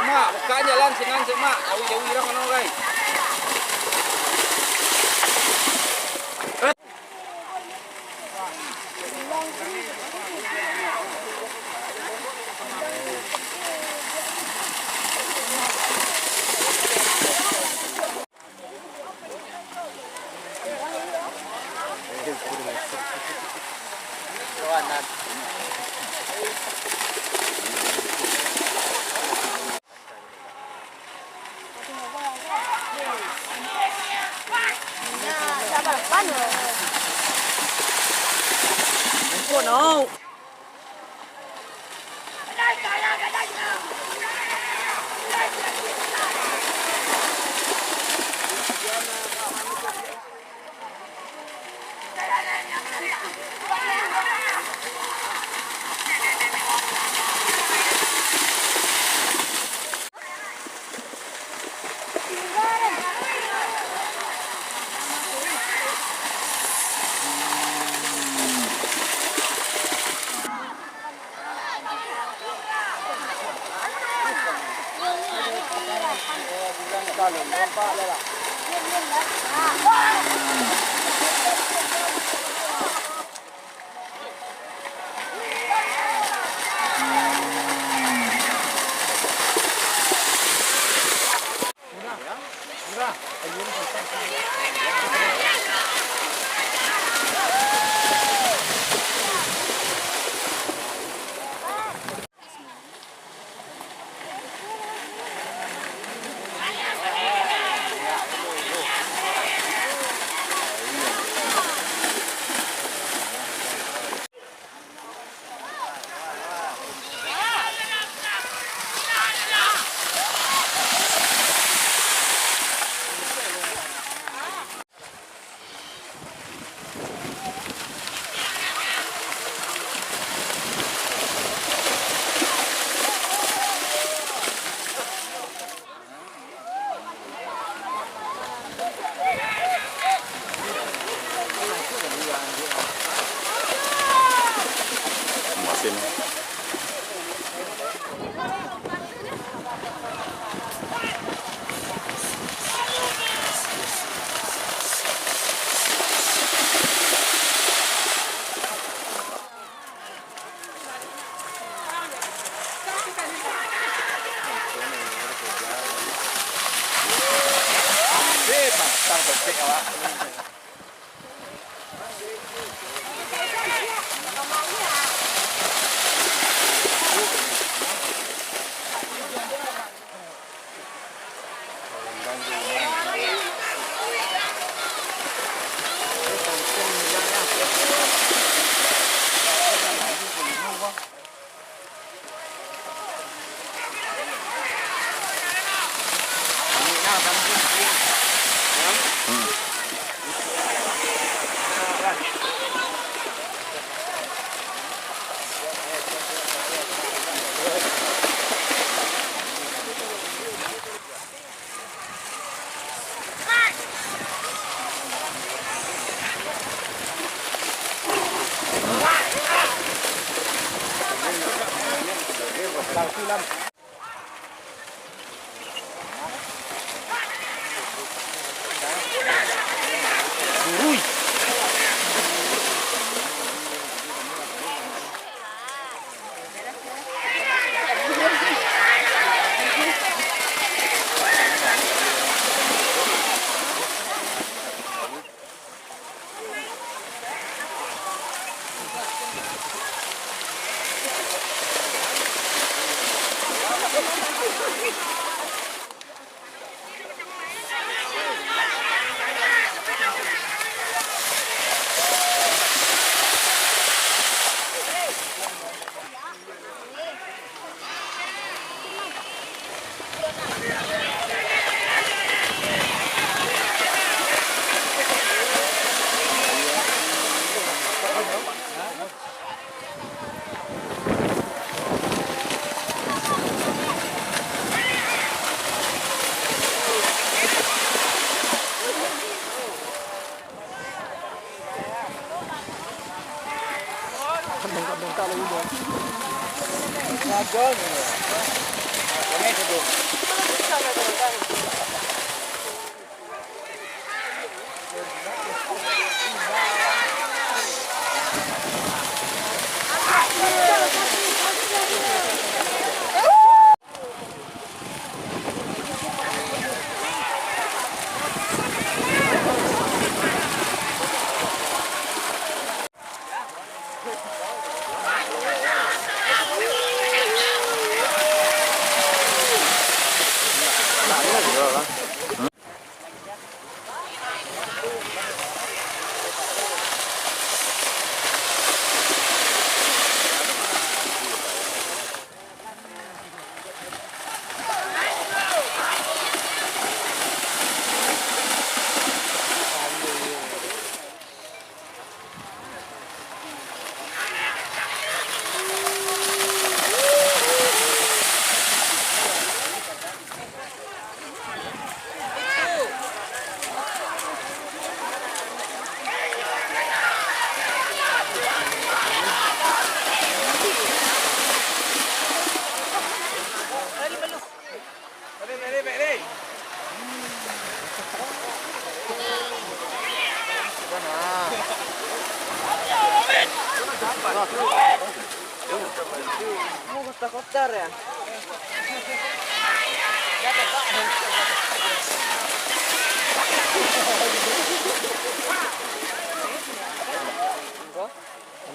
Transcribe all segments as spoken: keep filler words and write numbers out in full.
Mak, buka jalan sinan, Mak. Jawi-jawi urang mano, gai?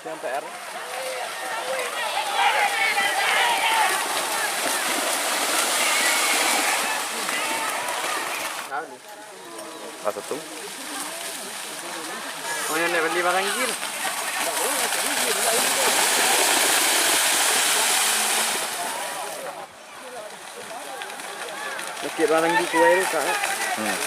Kementerian P R. Pas tu. Oh, yang nak beli barang gil. Sakik barang gil kuai tu, Kak. Hmm.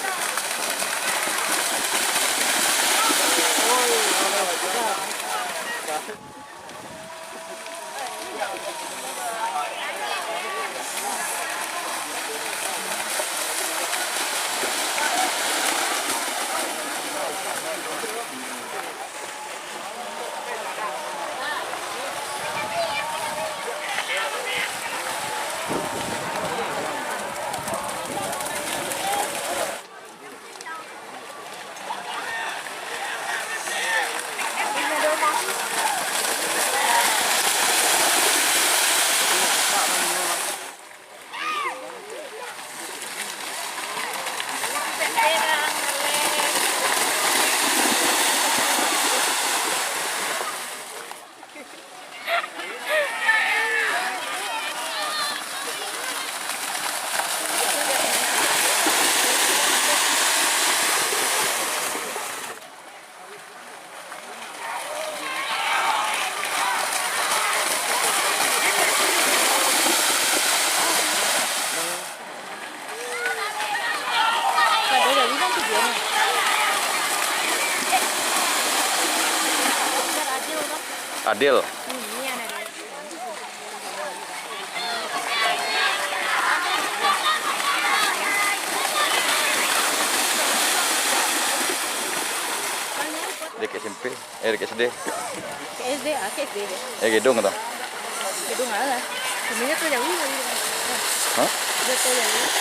Adil. Dek S M P, eh, dek S D. Ke S D, ah, ke S D. Eh, gedung tu. Gedung lah. Sebenarnya tu jauh lagi. Hah? Dia tu jauh.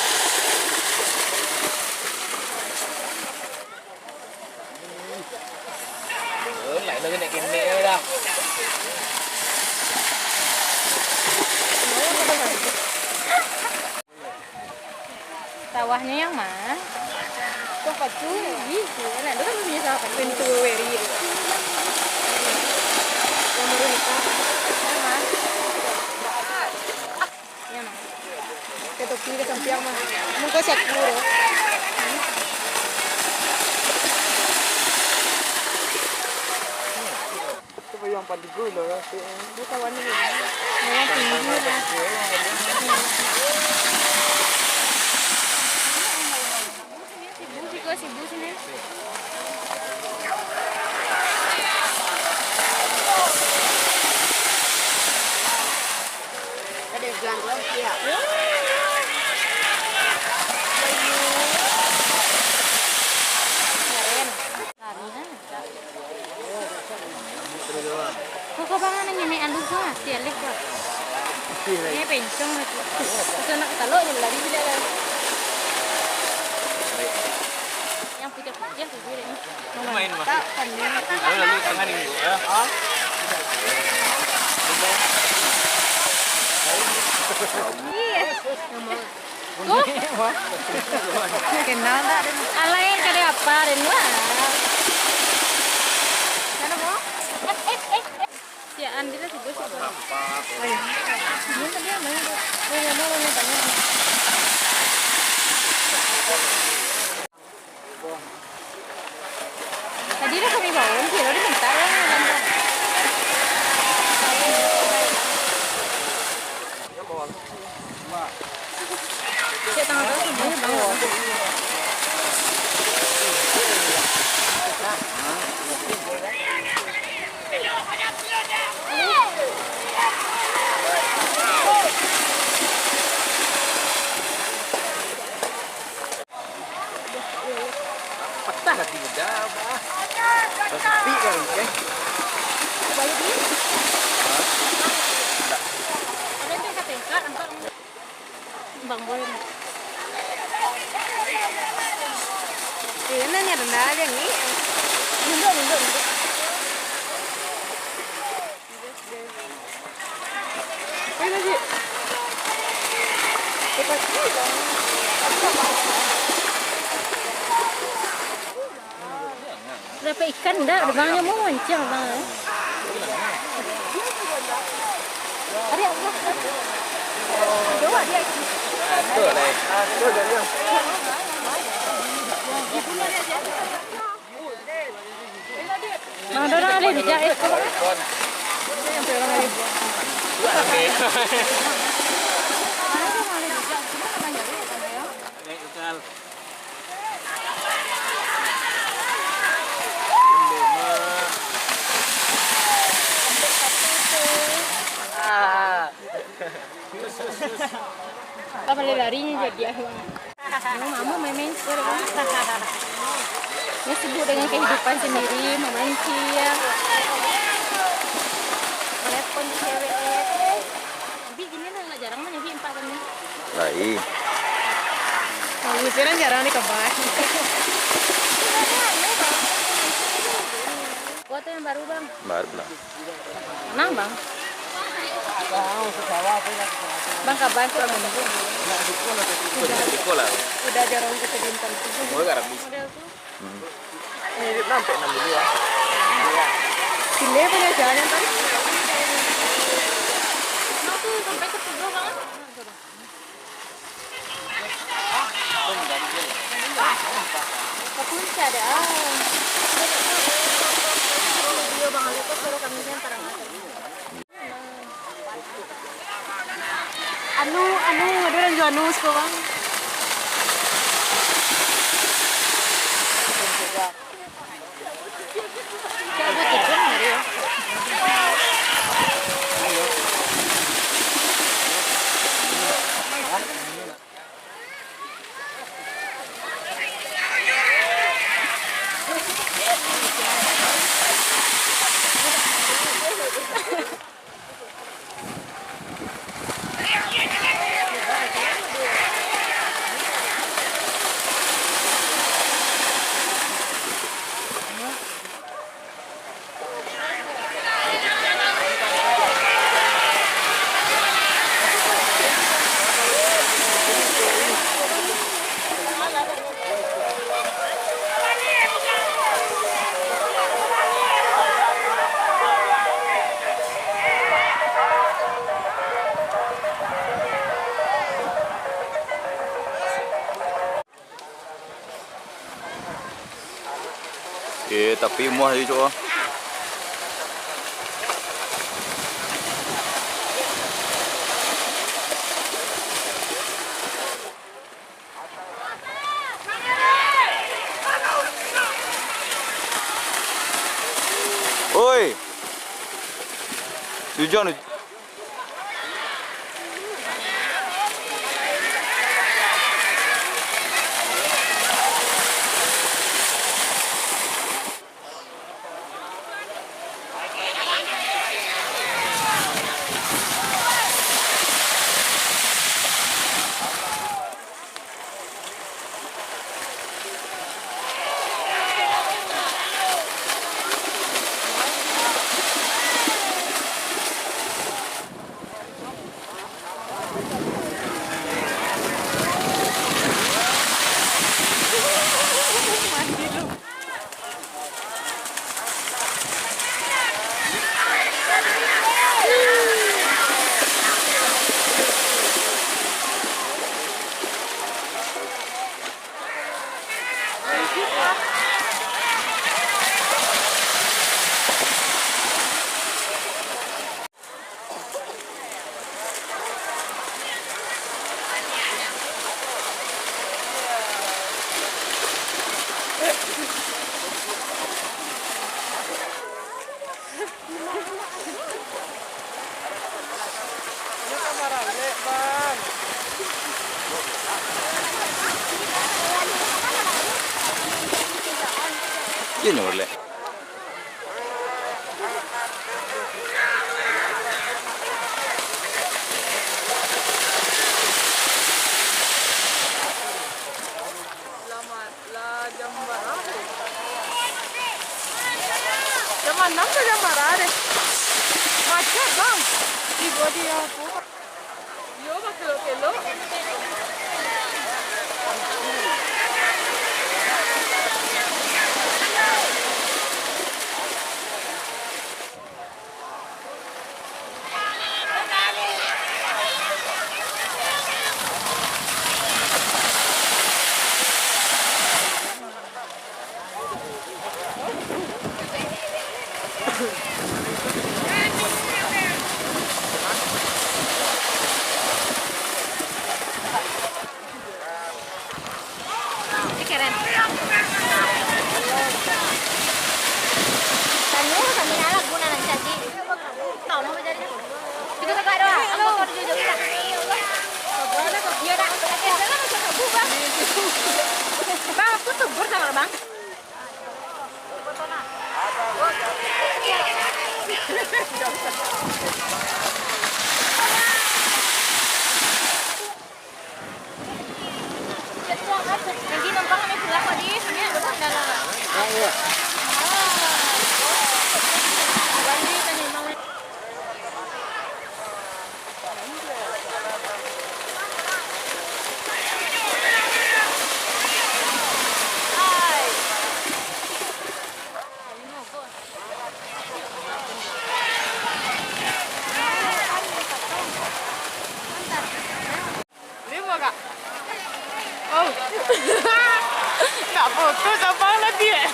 Sawahnyo yang ma? Sawah patu. Ih, anak tu kan punyo sawah patu. Pintu weri. Yang baru nikah. Yang ma? Yang ma? Ka topi ka sampiang mah. Muko saku. Itu yang paling dulu lah. Dia kawan ni. Yang tinggi lah. Sibu siko, sibu sini. Ada jalan-jalan siap. Keren. Lari lah. Kok kau bangun nanya mek alu gua, dia lek gua. Ini pencong lagi. Itu anak ketalok je lari bila dah. Yang putiah-putiah tu dia ni. Main mah. Tak pandai. Lalu, lalu tangan ini, ya. Iya. Tuh. Kenal tak? Alai kada apa, dan wah. Mana, Bo? Eh, eh, eh, eh. Siaan kita tiga sih, Bo. Oh, iya. Ini tadi yang main, Bo. Oh, iya, mau, mau, mau. Tadi dah kami bangun, kira dia bentar lah, bentar. Cek tangah tahu semuanya bangun. Patah kaki muda, bah. Tapi kan, eh. Balik ni. Hah? Ada tengkak-tengkak, nampak. Bang Boy. Eh, nanya rendah aja ni. Nunduk, nunduk, nunduk. Dapat ikan ndak? Bang nyo mau mancing, Bang, eh. Ada Allah. Doa dia. Aduh, lai. Aduh, dah, ya. Mana ada orang alih bijak, eh? Ah. Apa lari-lari jadi ah. Yo, mama main-main sudah, Bang. Dia sibuk dengan kehidupan sendiri, memancing, ya. Telepon di cewek, eh. Tapi gini lah, nggak jarang mah nyampe empat kali. Lai. Kalau misalnya jarang nih, kabar. Kuota yang baru, Bang. Baru lah. Nang, Bang? Bang, kabar tu, Bang. Udah, udah jarang kita bintang. Model tu. Hmm. Ini nampak enam dulu, ah. Pilih apa aja, yang paling. Nah, tu sampai ke tujuh, Bang. Ke puncak dah, ah. Video Bang Alif tu suruh kami yang terang. Anu, anu, ada orang jual anu siko, Bang. Eh, tapi muah je, Cok. Oi. Hujan. Iyo nyo baralek. Lah, jam bara deh? Jam anam ka jam bara deh? Macet, Bang. Tibo di apo? Iyo, bakelok-kelok. Ini keren. Tanya kami alat guna nan jadi. Tahu nama jadi. Tiga kakak doang. Aku motor jauh-jauh dah. Iya dah. Biasa lah macam kamu, Bang. Bang, aku tegur sama Bang. Jadi numpang kami pulang tadi, sebenarnya ada pun dalam. Bali tadi mau. Limo, Kak. Oh. Nak foto, sabar lah, Diak.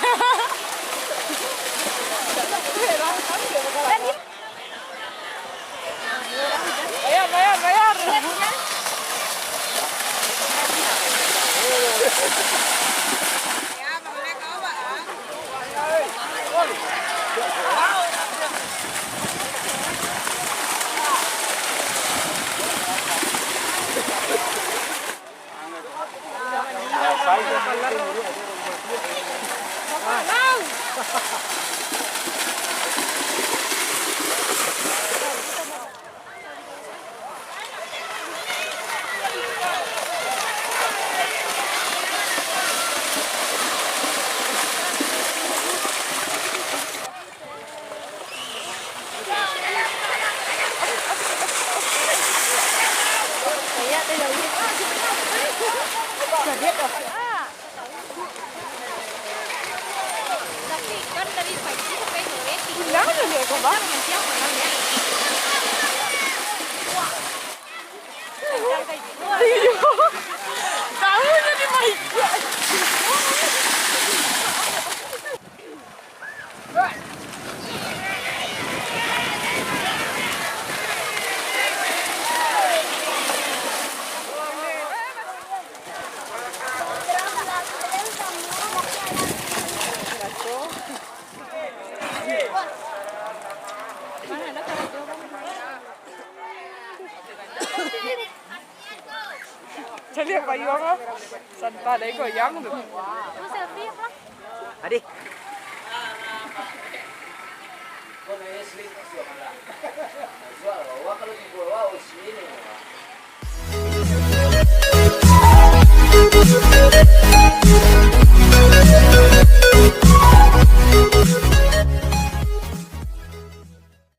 Bayar, bayar, bayar. Tapi kan dari pagi sampai sore, tidur. Bilang aja dia, Bang. Siang malam, ya. Iyo. Tahu jadi baik. Cari apa, Yuang, ah? Santai, goyang tu. Adi.